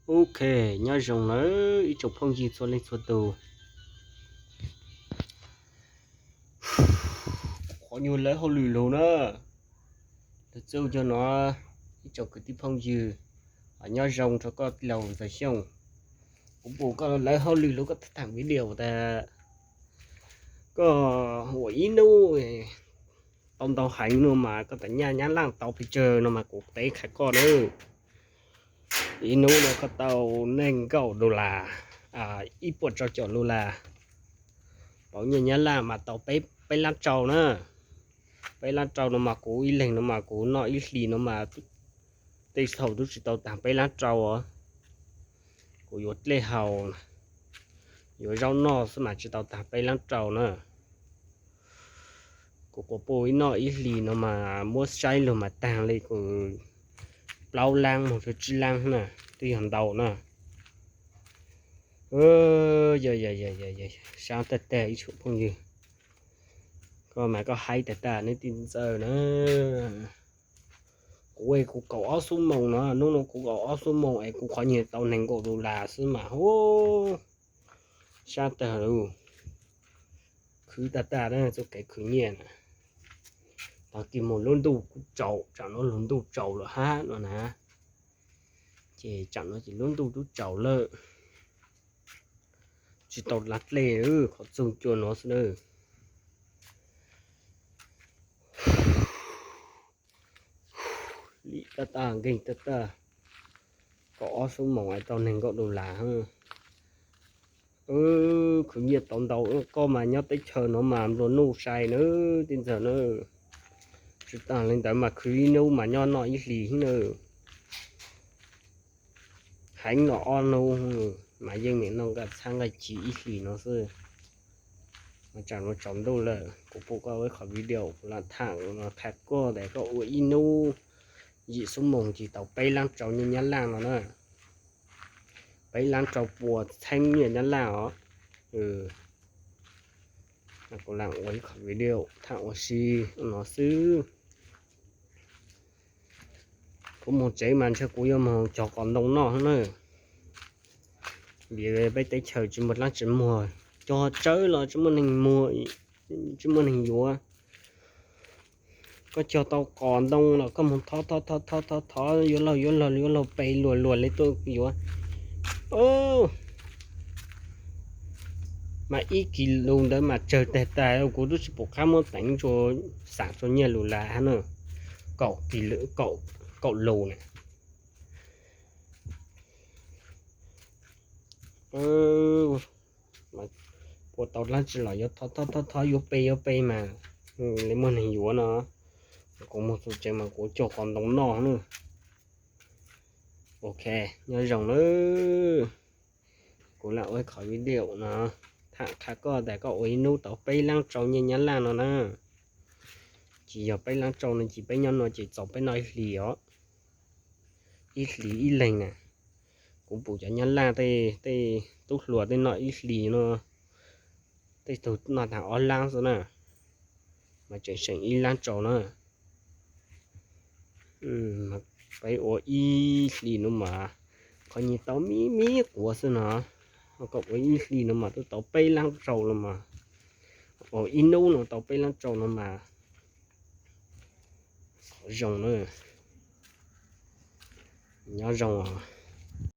Ok, nyob zoo nawb ib tsoom phooj ywg txhua leej txhua tus. Qhov nyuag lawv hauj lwm lug na, lug txuj cuag no, ib tsoom kwv tij phooj ywg, nyob zoo rau koj laug Ntxawg Xyooj. Kuv pum koj lawv hauj lwm lug koj thaam video tas koj ua ib nub tau ntau heev no mas koj tas nyaj Nyab Laj tau pes tsawg no mas kuv teb qha koj na. Ib nub no koj tau nees nkaum dollar, ib puas rau caum dollar. Pauv nyaj Nyab Laj mas tau peb, peb lab rau na. Peb lab rau no mas kuv ib leeg no mas kuv noj ib hlis no mas tej thaum twb tsis tau taag peb lab rau os. Kuv yuav dlej haus, yuav zaub noj xwb mas tsis tau taag peb lab rau na. Kuv quas puj ib noj ib hlis no mas muab saib lug mas taag li kuv plaub lab moog rua tsib lab na, twb yog ntau na. Sab tag tag ib tsoom phooj ywg, koj mas koj haib tag tag neb tij Ntxawg na. Kuv kuv kaum ob xuab moos no, nub no kuv kaum ob xuab moos es kuv qhov nyuag tau nees nkaum dollar xwb mas hu, sab tag lug. Khwv tag tag na, txuj kev khwv nyiaj na. Tag kis moog lub ntuj kuj tsaus, tsam no lub ntuj tsaus lawm hab no na. Ces tsam no ces lub ntuj twb tsaus lawm, tsis tau lab dlej, qhov txoog cua no xwb na. Lim tag tag, nkeeg tag tag, kaum ob xuab moos es tau nees nkaum dollar. Khwv nyiaj tau ntau, koj mas nyob teb chaws no mas nplua nuj sai na, tij Ntxawg na. Tsis taag li ntawd mas khwv ib nub mas nyob noj ib hlis na. Heev no ob nub mas yeej meem noj nqaij txhab nqaij ci ib hlis no xwb. Mas tsam no tsaus ntuj lawm, kuv pum koj ua qhov video kuv lam tham no qha koj tas koj ua ib nub yim xuab moos ces tau peb lab rau nyiaj Nyab Laj no na. Peb lab rau puas txheeb nyiaj Nyab Laj os. Kuv lam ua ib qhov video tham ua si no xwb. Kuv moog tsev mas ntshe kuv yuav moog cog qos ntoo noj na. Vim peb teb chaws tsis muaj dlaab tsi muag, cog tsawb los tsis muaj neeg muag, tsis muaj neeg yuav. Koj cog tau qos ntoo los koj moog thov thov thov thov thov thov yuav laug yuav laug yuav laug pes luas luas le tuaj yuav. Mas ib kis lus ntawd mas tsawg tag tag, kuv twb tsis pum qab muab teev rua, xam rua nyiaj lus las hab na. Kaum kis lus, kaum lus na. Puas tau dlaab tsi los yuav thov thov thov yuav pes yuav pes mas le muaj neeg yuav no. Kuv moog txug tsev mas kuv cog qos ntoo noj na. Ok, nyob zoo na. Kuv lam ua qhov video no tham qha koj tas koj ua ib nub tau peb lab rau nyiaj Nyab Laj no na. Tsis yog peb lab rau no ces peb nyob no ces txaus peb noj ib hlis os. Ib hlis ib leeg na. Kuv pum cov Nyab Laj tej tub hluas tej noj ib hlis no, tej tug noj taag ob lab xwb na, mas tseem seem ib lab rau na. Peb ua ib hlis no mas qhov nyiaj tau me me quav xwb no, koj ua ib hlis no mas twb tau peb lab rau no mas, ua ib nub no tau peb lab rau no mas. Qhov zoo na, nyob zoo.